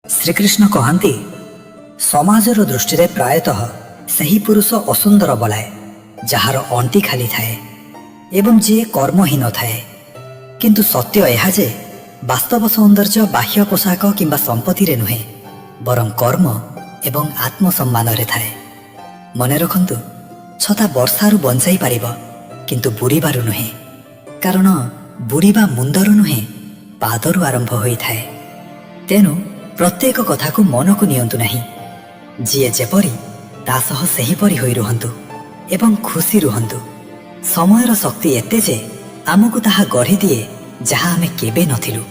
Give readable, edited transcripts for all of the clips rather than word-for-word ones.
ଶ୍ରୀକୃଷ୍ଣ କହନ୍ତି, ସମାଜର ଦୃଷ୍ଟିରେ ପ୍ରାୟତଃ ସେହି ପୁରୁଷ ଅସୁନ୍ଦର ବୋଲାଏ ଯାହାର ଅଣ୍ଟି ଖାଲି ଥାଏ ଏବଂ ଯିଏ କର୍ମହୀନ ଥାଏ। କିନ୍ତୁ ସତ୍ୟ ଏହା ଯେ ବାସ୍ତବ ସୌନ୍ଦର୍ଯ୍ୟ ବାହ୍ୟ ପୋଷାକ କିମ୍ବା ସମ୍ପତ୍ତିରେ ନୁହେଁ, ବରଂ କର୍ମ ଏବଂ ଆତ୍ମସମ୍ମାନରେ ଥାଏ। ମନେ ରଖନ୍ତୁ, ଛତା ବର୍ଷାରୁ ବଞ୍ଚାଇ ପାରିବ, କିନ୍ତୁ ବୁଡ଼ିବାରୁ ନୁହେଁ, କାରଣ ବୁଡ଼ିବା ମୁଣ୍ଡରୁ ନୁହେଁ, ପାଦରୁ ଆରମ୍ଭ ହୋଇଥାଏ। ତେଣୁ ପ୍ରତ୍ୟେକ କଥାକୁ ମନକୁ ନିଅନ୍ତୁ ନାହିଁ। ଯିଏ ଯେପରି, ତା ସହ ସେହିପରି ହୋଇ ରୁହନ୍ତୁ ଏବଂ ଖୁସି ରୁହନ୍ତୁ। ସମୟର ଶକ୍ତି ଏତେ ଯେ ଆମକୁ ତାହା ଗଢ଼ିଦିଏ ଯାହା ଆମେ କେବେ ନଥିଲୁ।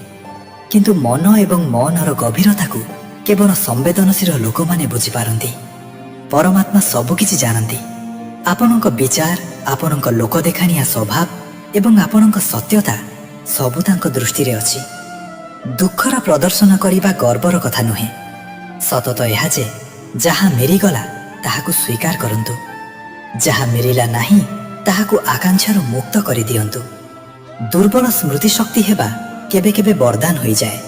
କିନ୍ତୁ ମନ ଏବଂ ମନର ଗଭୀରତାକୁ କେବଳ ସମ୍ବେଦନଶୀଳ ଲୋକମାନେ ବୁଝିପାରନ୍ତି। ପରମାତ୍ମା ସବୁକିଛି ଜାଣନ୍ତି। ଆପଣଙ୍କ ବିଚାର, ଆପଣଙ୍କ ଲୋକ ଦେଖାଣିଆ ସ୍ୱଭାବ ଏବଂ ଆପଣଙ୍କ ସତ୍ୟତା ସବୁ ତାଙ୍କ ଦୃଷ୍ଟିରେ ଅଛି। ଦୁଃଖର ପ୍ରଦର୍ଶନ କରିବା ଗର୍ବର କଥା ନୁହେଁ। ସତ ତ ଏହା ଯେ ଯାହା ମିଳିଗଲା ତାହାକୁ ସ୍ୱୀକାର କରନ୍ତୁ, ଯାହା ମିଳିଲା ନାହିଁ ତାହାକୁ ଆକାଂକ୍ଷାରୁ ମୁକ୍ତ କରିଦିଅନ୍ତୁ। ଦୁର୍ବଳ ସ୍ମୃତିଶକ୍ତି ହେବା କେବେ କେବେ ବରଦାନ ହୋଇଯାଏ,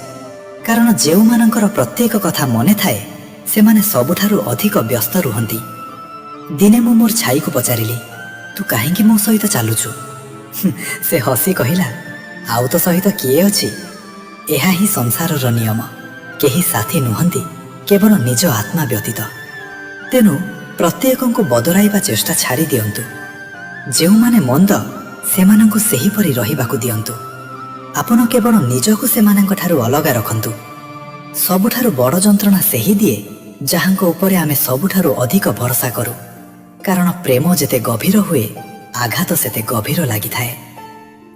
କାରଣ ଯେଉଁମାନଙ୍କର ପ୍ରତ୍ୟେକ କଥା ମନେ ଥାଏ, ସେମାନେ ସବୁଠାରୁ ଅଧିକ ବ୍ୟସ୍ତ ରୁହନ୍ତି। ଦିନେ ମୁଁ ମୋର ଛାଇକୁ ପଚାରିଲି, "ତୁ କାହିଁକି ମୋ ସହିତ ଚାଲୁଛୁ?" ସେ ହସି କହିଲା, "ଆଉ ତୋ ସହିତ କିଏ ଅଛି?" ଏହା ହିଁ ସଂସାରର ନିୟମ। କେହି ସାଥୀ ନୁହନ୍ତି, କେବଳ ନିଜ ଆତ୍ମା ବ୍ୟତୀତ। ତେଣୁ ପ୍ରତ୍ୟେକଙ୍କୁ ବଦଳାଇବା ଚେଷ୍ଟା ଛାଡ଼ି ଦିଅନ୍ତୁ। ଯେଉଁମାନେ ମନ୍ଦ, ସେମାନଙ୍କୁ ସେହିପରି ରହିବାକୁ ଦିଅନ୍ତୁ। ଆପଣ କେବଳ ନିଜକୁ ସେମାନଙ୍କଠାରୁ ଅଲଗା ରଖନ୍ତୁ। ସବୁଠାରୁ ବଡ଼ ଯନ୍ତ୍ରଣା ସେହି ଦିଏ ଯାହାଙ୍କ ଉପରେ ଆମେ ସବୁଠାରୁ ଅଧିକ ଭରସା କରୁ, କାରଣ ପ୍ରେମ ଯେତେ ଗଭୀର ହୁଏ, ଆଘାତ ସେତେ ଗଭୀର ଲାଗିଥାଏ।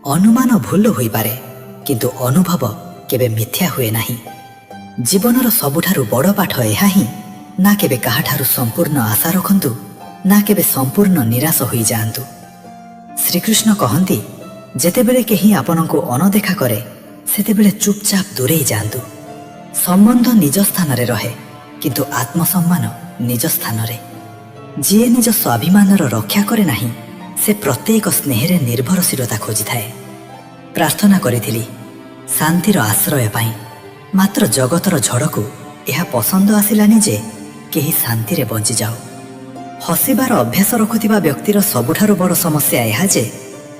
ଅନୁମାନ ଭୁଲ ହୋଇପାରେ, କିନ୍ତୁ ଅନୁଭବ କେବେ ମିଥ୍ୟା ହୁଏ ନାହିଁ। ଜୀବନର ସବୁଠାରୁ ବଡ଼ ପାଠ ଏହା ହିଁ, ନା କେବେ କାହାଠାରୁ ସମ୍ପୂର୍ଣ୍ଣ ଆଶା ରଖନ୍ତୁ, ନା କେବେ ସମ୍ପୂର୍ଣ୍ଣ ନିରାଶ ହୋଇଯାଆନ୍ତୁ। ଶ୍ରୀକୃଷ୍ଣ କହନ୍ତି, ଯେତେବେଳେ କେହି ଆପଣଙ୍କୁ ଅଣଦେଖା କରେ, ସେତେବେଳେ ଚୁପଚାପ ଦୂରେଇ ଯାଆନ୍ତୁ। ସମ୍ବନ୍ଧ ନିଜ ସ୍ଥାନରେ ରହେ, କିନ୍ତୁ ଆତ୍ମସମ୍ମାନ ନିଜ ସ୍ଥାନରେ। ଯିଏ ନିଜ ସ୍ୱାଭିମାନର ରକ୍ଷା କରେ ନାହିଁ, ସେ ପ୍ରତ୍ୟେକ ସ୍ନେହରେ ନିର୍ଭରଶୀଳତା ଖୋଜିଥାଏ। ପ୍ରାର୍ଥନା କରିଥିଲି ଶାନ୍ତିର ଆଶ୍ରୟ ପାଇଁ, ମାତ୍ର ଜଗତର ଝଡ଼କୁ ଏହା ପସନ୍ଦ ଆସିଲାନି ଯେ କେହି ଶାନ୍ତିରେ ବଞ୍ଚିଯାଉ। ହସିବାର ଅଭ୍ୟାସ ରଖୁଥିବା ବ୍ୟକ୍ତିର ସବୁଠାରୁ ବଡ଼ ସମସ୍ୟା ଏହା ଯେ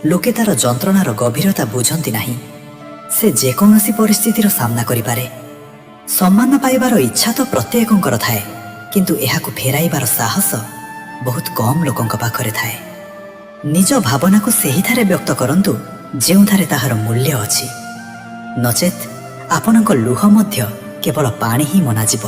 ଲୋକେ ତାର ଯନ୍ତ୍ରଣାର ଗଭୀରତା ବୁଝନ୍ତି ନାହିଁ। ସେ ଯେକୌଣସି ପରିସ୍ଥିତିର ସାମ୍ନା କରିପାରେ। ସମ୍ମାନ ପାଇବାର ଇଚ୍ଛା ତ ପ୍ରତ୍ୟେକଙ୍କର ଥାଏ, କିନ୍ତୁ ଏହାକୁ ଫେରାଇବାର ସାହସ ବହୁତ କମ୍ ଲୋକଙ୍କ ପାଖରେ ଥାଏ। ନିଜ ଭାବନାକୁ ସେହିଠାରେ ବ୍ୟକ୍ତ କରନ୍ତୁ ଯେଉଁଠାରେ ତାହାର ମୂଲ୍ୟ ଅଛି, ନଚେତ୍ ଆପଣଙ୍କ ଲୁହ ମଧ୍ୟ କେବଳ ପାଣି ହିଁ ମନାଯିବ।